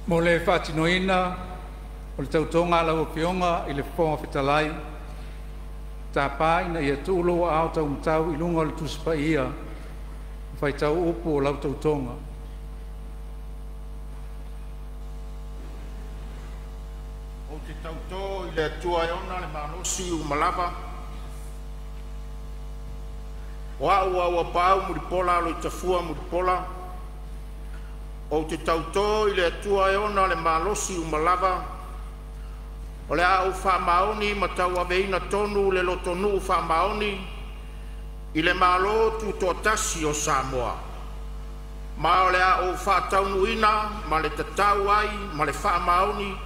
Mo le faatinoina o le tautoga a lau Afioga i le Fofoga Fetalai, tapa ina ia tuu lou aao taumatau i luga o le Tusi Paia ma faitau upu o lau tautoga. Ou te tauto i le Atua e ona le malosi uma lava, o a'u Auapaau Mulipola Aloitafua Mulipola, ou te tauto i le Atua e ona le malosi uma lava, o le a ou faamaoni ma tauaveina tonu le lotonuu faamaoni i le Malo Tutoatasi o Samoa, ma o le a ou faataunuuina ma le tatau ai ma le faamaoni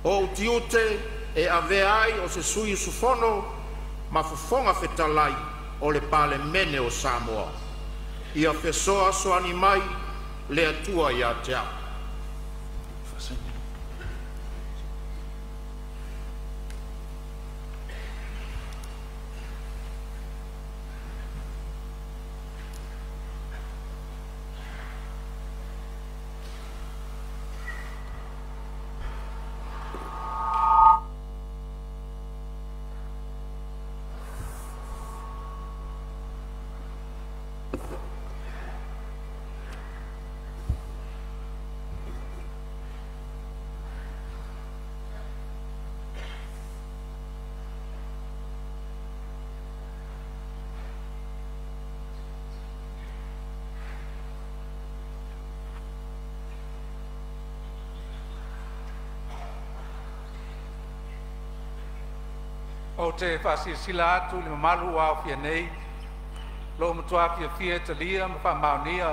o'u tiute e avea ai o se sui usufono ma Fofoga Fetalai o le Palemene o Samoa. Ia fesoasoani mai le Atua ia te a'u. Ou te faasilasila atu i le mamalu ua aofia nei, ua ou matua fiafia e talia ma faamaonia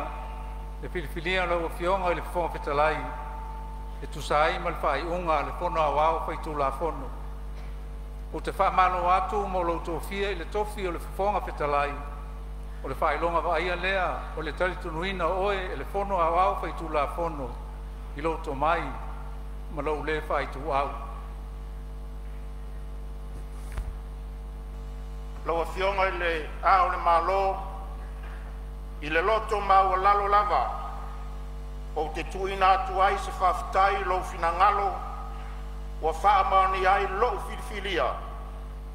le filifilia o lau Afioga i le Fofoga Fetalai e tusa ai ma le faaiuga a le Fono Aoao Faitulafono. Ou te faamalo atu mo lou tofia i le tofi o le Fofoga Fetalai, o le faailoga vaaia lea o le talitonuina o oe e le Fono Aoao Faitulafono i lou tomai ma lou le faaituau. Lau Afioga i Le Ao o le Malo, I le loto maualalo lava ou te tuuina atu ai se faafetai i lou finagalo ua faamaonia ai lo'u filifilia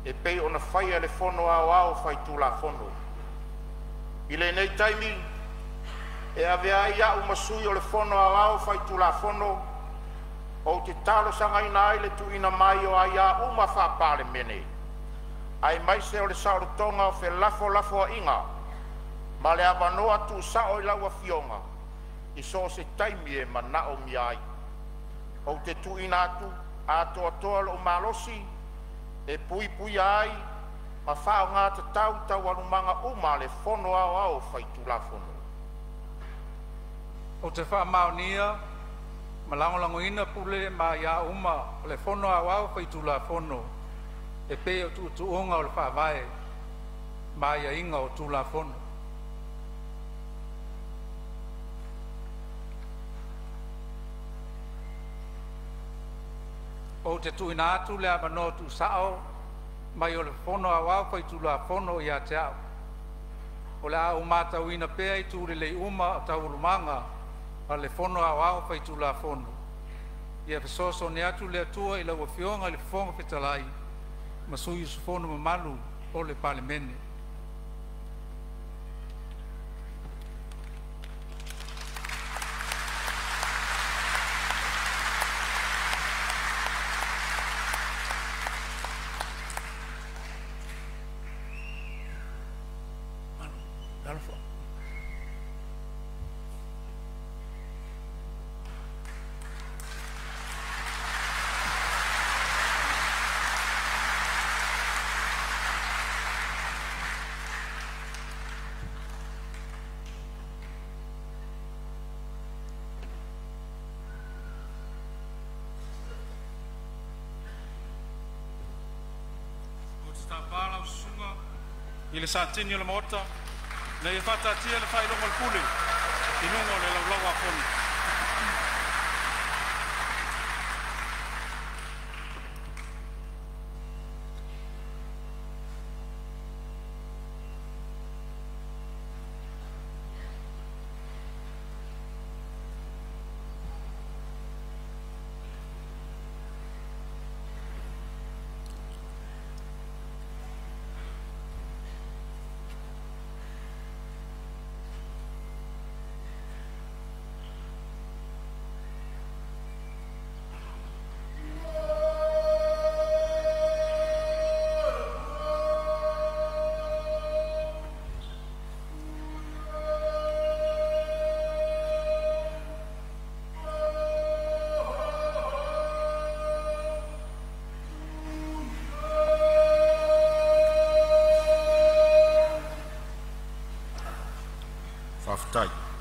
e pei ona faia e le Fono Aoao Faitulafono. I lenei taimi e avea ai a'u ma sui o le Fono Aoao Faitulafono ou te talosagaina ai le tuuina mai o aia uma faa-Palemene, aemaise o le saolotoga o felafolafoaiga ma le avanoa tuusao i lau Afioga i so o se taimi e manaomia ai. Ou te tuuina atu atoatoa lo'u malosi e puipuia ai ma faaaoga tatau Taualumaga uma a le Fono Aoao Faitulafono. Ou te faamaonia ma lagolagoina Pule ma Aia uma o le Fono Aoao Faitulafono e pei o Tuutuuga o le Faavae ma aiaiga o Tulafono. Ou te tuuina atu le avanoa tuusao mai o le Fono Aoao Faitulafono ia te a'u. O le a ou matauina pea itu lelei uma o Taualumaga a le Fono Aoao Faitulafono. Ia fesoasoani atu le Atua i lau Afioga i le Fofoga Fetalai ma sui usufono mamalu o le Palemene. Ou te tapa lau Susuga i le Satini o le Maota ina ia faataatia le Faailoga o le Pule i luga o le Laulau a Fono. Faafetai.